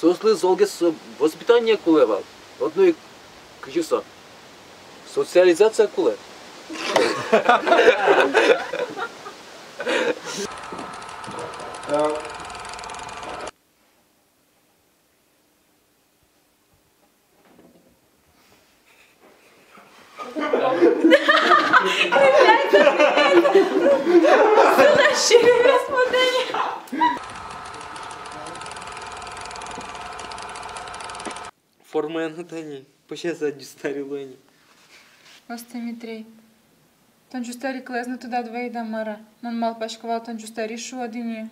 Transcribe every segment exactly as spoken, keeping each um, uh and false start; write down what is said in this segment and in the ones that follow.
Соослы золгес, э, воспитание кулэ вал. Одно ик, кызьы со, социализация кулэ. Формаен тани, пӧсяса ӟустари луэ ни. Осте, Митрей, тон ӟустари кылэз но тодад вайид-а, мар-а? Мон малпасько вал, тон ӟустари шуод ини.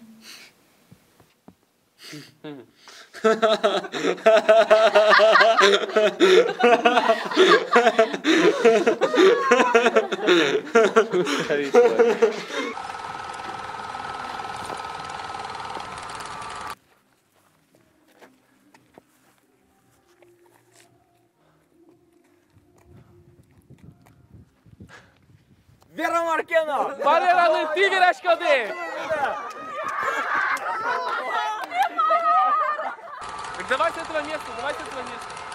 Вера Маркена! Валераны тӥ вераськоды! Так давай с этого места, давай с этого места.